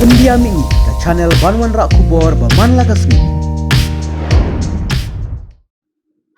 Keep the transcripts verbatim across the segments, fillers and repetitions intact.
India Mih, ka channel ban wanrah khubor ba man la ka sngi.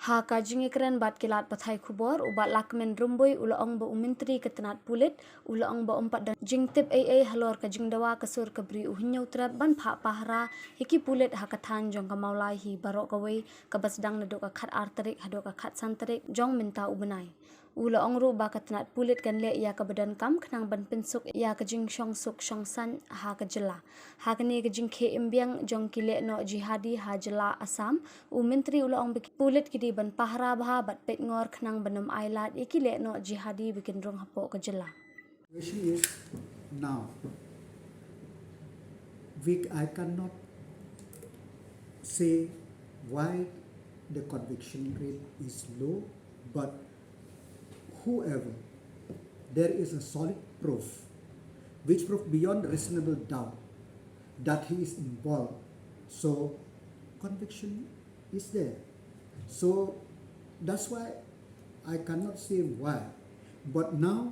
Ha ka jingïakren bad ki lad pathai khubor, u Bah Lahkmen Rymbui u la ong ba u Myntri ka tnat pulit u la ong ba um pat don jingtip ei ei halor ka jingdawa ka sur ka bri u Hynñiewtrep ban phah pahara ïa ki pulit ha ka thaiñ jong ka Mawlai hi baroh kawei, kaba sdang naduh ka khat ar tarik haduh ka khat san tarik jong mynta u bnai. U la ong ruh ba ka tnat pulit kan leh ïa kaba donkam khnang ban pynsuk ïa ka jingshongsuk shongsaiñ ha ka jylla. Ha kane ka jingkhie im biang jong ki lehnoh jihadi ha jylla Assam, u Myntri u la ong ba ki pulit ki dei ban pahara bha bad peit ngor khnang ban ym ailad ïa ki lehnoh jihadi ba kin rung hapoh ka jylla. Question is now, we, I cannot say why the conviction rate is low, but whoever there is a solid proof which prove beyond reasonable doubt that he is involved, so conviction is there. So that's why I cannot say why. But now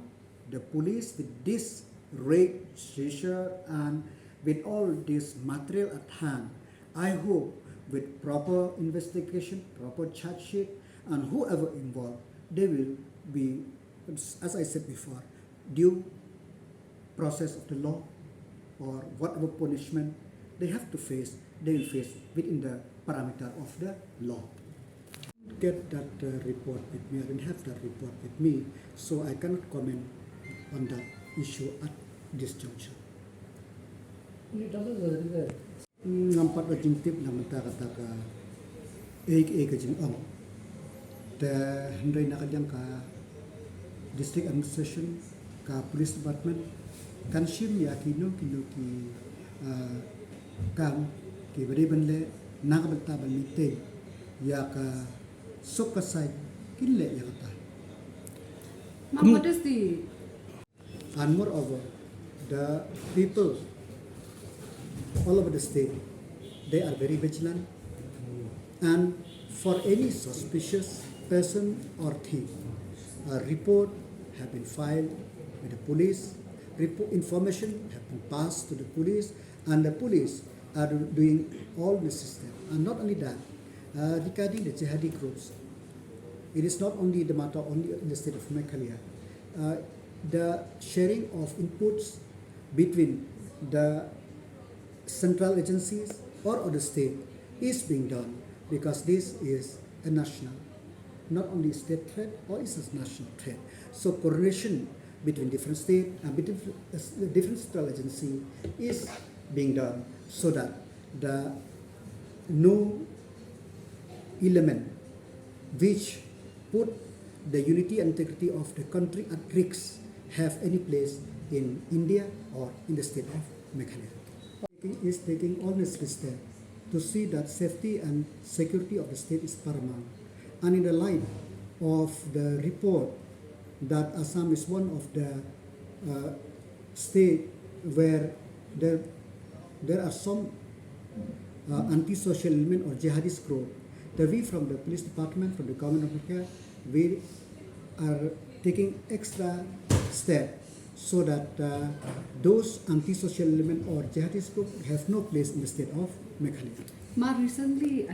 the police, with this raid seizure and with all this material at hand, I hope with proper investigation, proper charge sheet, and whoever involved, they will be, as I said before, due process of the law or whatever punishment they have to face, they will face within the parameter of the law. Get that uh, report with me. I don't have that report with me, so I cannot comment on that issue at this juncture. Ngam pat da jingtip na mynta kata ka ei ei ka jingong. Te hynrei na ka liang ka district administration, ka police department kan shim ïa kino kino ki ah, kam kiba dei ban leh na ka bynta ban meeting ïa ka suk ka saiñ, kin leh ïa kata. Ma'am, what is the And moreover, the people all over the state, they are very vigilant. And for any suspicious person or thing, a report have been filed with the police, report, information have been passed to the police, and the police are doing all necessary. And not only that, uh, regarding the jihadi groups, it is not only the matter only in the state of Meghalaya. Uh, the sharing of inputs between the central agencies or other state is being done, because this is a national, not only state threat or is a national threat. So coordination between different state and between uh, different central agency is being done, so that the no element which put the unity and integrity of the country at risk have any place in India or in the state of Meghalaya. Is taking all necessary steps to see that safety and security of the state is paramount. And in the light of the report that Assam is one of the uh, state where there, there are some uh, anti-social element or jihadist group, that we from the police department, from the government of India, we are taking extra step so that uh, those anti-social element or jihadist group have no place in the state of Meghalaya. Ma, recently